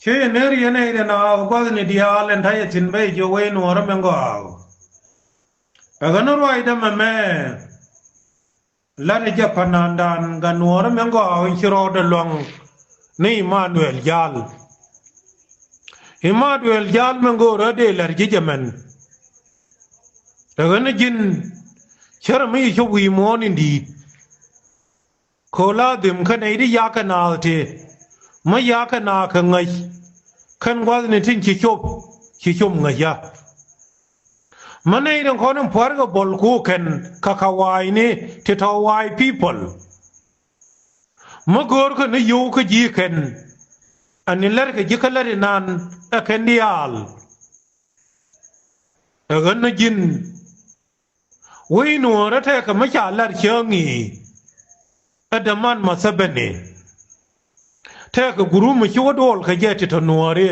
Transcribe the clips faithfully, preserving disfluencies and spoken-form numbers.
Ci yɛ ner yɛn ɛ yɛn a gua̱thni diaal ɛn ta̱yɛ thi̱n bä yɛ jiök wec nuɔɔrä mɛ gɔaa. Ɛ ɣän ruacdä mɛmɛ. La̱t ɛ jɛ panandan gat nuɔɔrä mɛ gɔaa in ci rɔɔdɛ lua̱ŋ ni Imanuɛl Jal. Imanuɛl Jal mɛ go̱o̱rä dee la̱t ji̱ jɛ mɛn. Ɛ ɣän ji̱n cärɛ mi ci cop wi̱i̱ muɔ̱ɔ̱n in di̱i̱t. Kɛ ɣöö la dhim kä nɛy ti yakɛ naath tëë mi yakɛ naath kɛ ŋäc. Kɛn gua̱thni tin ci cop, ci cop ŋäcä. Mi nɛy tin kɔn in pua̱rkɛ bɔl ku kɛn kɛ ka̱wa̱a̱cni ti tɔ̱ wa̱a̱c people. Mi go̱o̱rkɛ ni yio̱w kä ji̱ kɛn. Ani lɛr kɛ ji̱ kä lɛr inan ɛ kɛn diaal. Ɛ ɣän ni ji̱n. Wec nuɔɔrä tɛkɛ mi ca lar cäŋ i̱ ɛ däman Museveni. Tɛkɛ gurup mi ci wä duɔl kɛ jɛ ti tɔ nuɔɔri.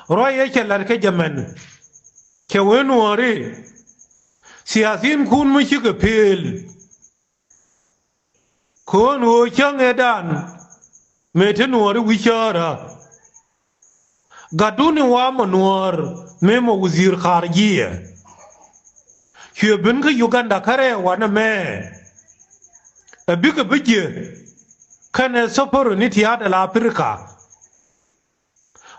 Ruac ɛ cɛ lar kɛ jɛ mɛn. Cɛ wec nuɔɔri. Thiathinkun mi cikɛ pëël. Ko̱o̱n ɣöö cäŋ ëëdan mëë te nuɔɔri wi̱c cäärä. Gatdun in wa mɔ nuɔɔr mëë mɔ wudhiir ka̱r jiɛ. Cuɛ ben kä Uganda kä rɛɛ wanɛ mɛ. Ɛ bikɛ bi jiɛ kɛnɛ thopor ni tia̱a̱t ala Aprika.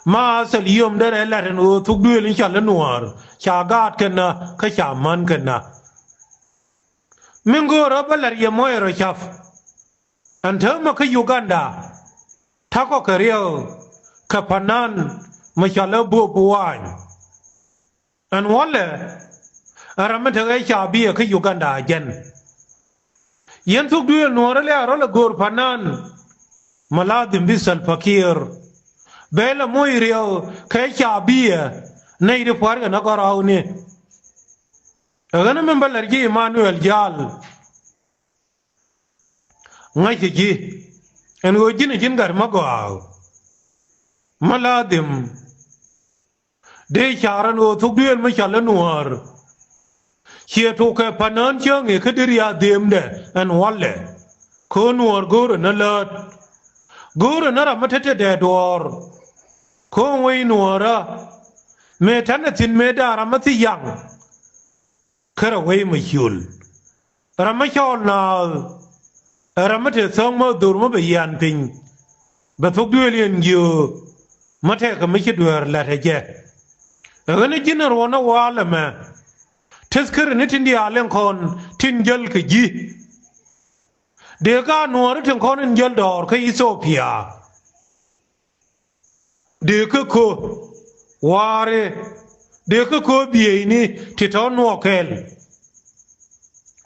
Ma thil yom derɛ lat ɛn ɣöö thuk duëël in cɔal i̱ nuɔɔr ca gaat kɛn na kä ca män kɛn na. Min go̱o̱rä bä lat yɛ mɔc rɔ ca̱p. Ɛn täämɛ kä Uganda ta̱kɔ kɛ riɛk kɛ panan mi cɔal i̱ Bobi Wine. Ɛn wälɛ ɛ ram mi tekɛ ca biɛ kä Uganda jɛn. Yɛn thuk duëël nuɔɔrä lɛ a rɔl ɛ go̱o̱r panan. Ma la dhim bi Salva Kiir bɛ lɛ moc riɛw kɛ ca biɛ nɛy ti pua̱rkɛ ni gɔ̱ra̱uni. Ɛ ɣän min bä lɛr ji̱ Imanuɛl Jal. Ŋa̱cä ji̱ ɛn ɣöö ji̱n ɛ ji̱n gat mä gɔaa. Mä la dhim. Dee ca̱r ɛn ɣöö thuk duëël mi cɔal i̱ nuäär. Ciɛ tok kɛ pa̱n nään cäŋ i̱ kä deri a dhëëmdɛ ɛn wälɛ. Kä nuäär go̱o̱rɛ ni läät. Go̱o̱rɛ ni ram mi te te dee duɔ̱ɔ̱r. Kä wec nuäärä mëë tɛ̈n ɛ thi̱n mëë da̱a̱ ram mi thi yaŋ. Kä rɛ wec mi ciöl. Ram mi cɔɔl naath ɛ ram mi te thäŋ mi dhor mi bɛ yian piny. Bɛ thok duëël yɛn jiö mi tɛkɛ mi ci dueer lät ɛ jɛ. Ɛ ɣän ji̱n ruɔ̱n ɛ wa̱a̱l ɛmɛ. Tethkiri ni tin diaal in kɔn tin jäl kɛ ji̱. Dee ka nuɔɔri tin kɔn in jäl dɔɔr kä Ithiopia. Dee kä kö wa̱a̱ri dee kä kö bieyni ti tɔ̱ nuɔɔk kɛɛl.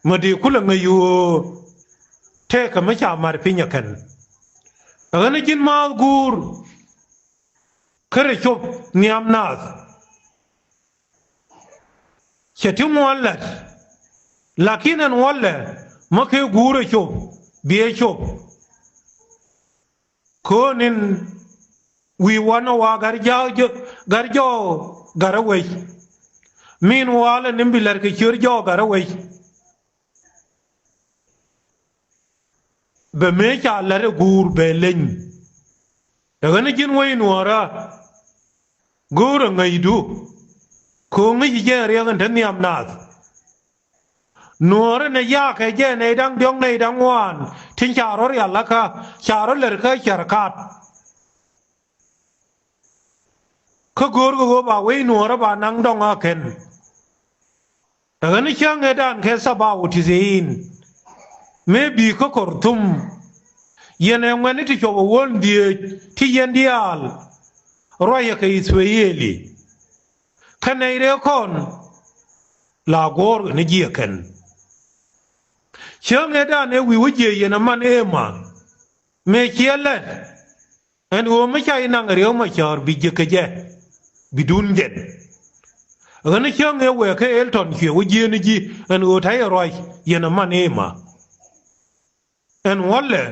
Mä dee kulɛ ŋäc ɣöö tëëkɛ mi ca ma̱r piny ɛ kɛn. Ɛ ɣän ji̱n maath guur. Kä rɛ cop nhiam naath. Cɛ ti ŋuan lät. Lakin ɛn wälɛ mä kee guur ɛ cop biɛ cop. Köönin wi̱i̱ wanɔ wa gat jɔw gat jɔw gat rɛ wec. Min walɛ ni bi lɛr kɛ ciöör jɔw gat rɛ wec. Bɛ mëë ca lɛr ɛ guur bɛ leny. Ɛ ɣän ji̱n wec nuɔɔrä. Go̱o̱rä ŋäcdu. Kööŋi ji̱ jɛ riɛk in te nhiam naath. Nuɔɔri ni yaakɛ jɛ nɛy da̱ŋ diɔ̱k nɛy da̱ŋ ŋuan tin ca rɔ rial lakä ca rɔ lär kä cär kat. Kä go̱o̱rkɛ ɣöö ba wec nuɔɔri ba naŋ dɔ̱ŋ a kɛn. Ɛ ɣän cäŋ ëëdan kɛ thabaw ti thiin. Mëë bi̱i̱ kä Kɔrthum. Yɛn ɛ ŋuɛ̈tni ti cuɔp ɛ wäl dhieec ti yɛn diaal. Ruacɛ kɛ Ithweyeli. Kä nɛy rɛɛ kɔn la guɔ̱ɔ̱r ni jiɛ kɛn. Cäŋ ëëdan ëë wi̱i̱ wä jiɛ yɛn ɛ man ëë ma mëë ciɛ lɛt. Ɛn ɣöö mi ca inaŋ riɛw ma cäär bi jiäk kɛ jɛ bi duun jɛn. Ɣän cäŋ ëë wëë kä Elton cuɛ wä jieen ji̱ ɛn ɣöö ta̱yɛ ruac yɛn ɛ man ëë ma. Ɛn wälɛ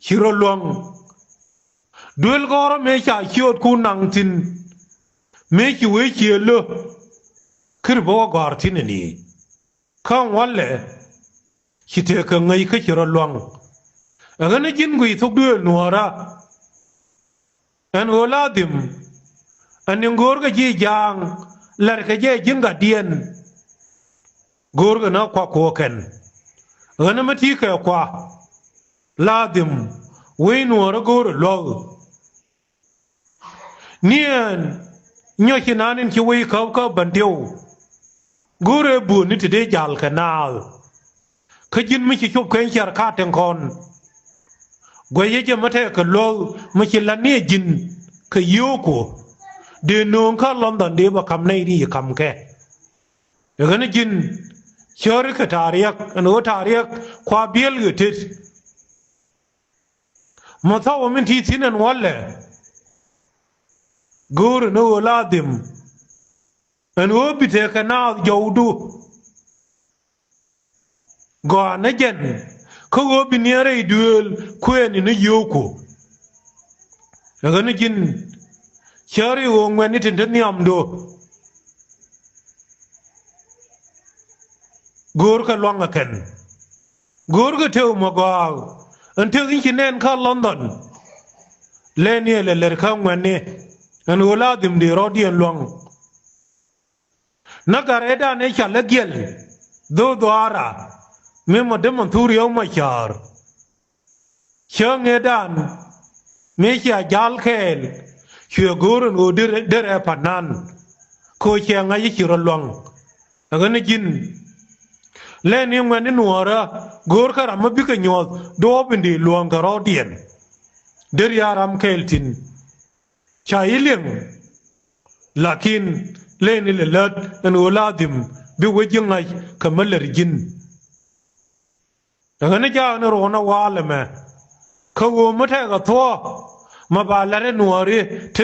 ci rɔ luäŋ. Duel gɔ̱rä mëë ca ciöötkun naŋ thi̱n. Mëë ci wee ciëë lö. Kir bä wä gɔ̱a̱r thi̱n ɛn i̱. Kä ɛn wälɛ ci tëëkɛ ŋäc kä ci rɔ luäŋ. Ɛ ɣän ji̱n guiy thok duëël nuɔ̱ɔ̱rä. Ɛn ɣöö la dhim ɛn ni go̱o̱rkɛ ji̱ ja̱a̱ŋ, la̱rkɛ jɛ ji̱n gatdiɛn. Go̱o̱rkɛ ni kuak kuɔ̱kɛn ɣän mi ti̱i̱ kɛ kua. La dhim wec nuɔ̱ɔ̱rä go̱o̱rɛ luäk. Ni ɛn nyɔc ci nan in ci wec käp kä bän diɛw. Go̱o̱rɛ buɔ̱n ni te dee jal kɛ naath. Kä ji̱n mi ci cop kɛ in cär ka tɛŋ kɔn. Guɛcä jɛ mi tɛkɛ luäk mi ci la̱t ni ɛ ji̱n kɛ yio̱o̱ku. Dee nööŋ kä London dee bɛ ka̱m nɛy ri ka̱m kɛ. Ɛ ɣän ji̱n cäri kɛ ta̱a̱ riɛk ɛn ɣöö ta̱a̱ riɛk kua biɛl ɣöö tet. Mɛ thɔwä min ti thi̱n ɛn wälɛ. Go̱o̱rɛ ni ɣöö la dhim ɛn ɣöö bi tekɛ naath jɔwdu. Gɔaa ni jɛn kä ɣöö bi niɛn rɛy duëël kuëëni ni yio̱o̱ku. Ɛ ɣän ji̱n cäri ɣöö ŋuɛ̈tni tin te nhiamdu. Go̱o̱rkɛ luaŋ ɛ kɛn. Go̱o̱rkɛ tëë mɔ gɔaa ɛn tëë in ci nɛn kä London. Lɛni ɛ lɛ lɛr kä ŋuɛ̈tni ɛn ɣöö la dhim dee rɔ̱diɛn luaŋ. Nä gat ëëdan ëë ca lä giɛl dho̱o̱ dhuaara mi mɔ dee mɔ thuriɛw mɔ cäär. Cäŋ ëëdan mi cia jal kɛɛl. Cuɛ go̱o̱r ɛn ɣöö derɛ panan. Kɛ ɣöö ciɛ ŋa̱c i̱ ci rɔ luaŋ. Ɛ ɣän ji̱n lɛni ŋuɛ̈tni nuɔ̱ɔ̱rä. Go̱o̱rkɛ ram mi bikɛ nyuɔ̱th duɔ̱ɔ̱p in dee luɔ̱ɔ̱ŋ kɛ rɔ̱diɛn. Deri a ram kɛɛl thi̱n. Ca i̱ liŋ. Lakin lëëni lɛ lät ɛn ɣöö la dhim bi wec ji̱ ŋa̱c kɛ mi lät ji̱n. Ɛ ɣän jaak ni ruɔ̱n ɛ wa̱a̱ lɛmɛ. Kä ɣöö mi tɛkɛ thuɔ̱ɔ̱ mɛ ba la̱t ɛ nuɔ̱ɔ̱ri ti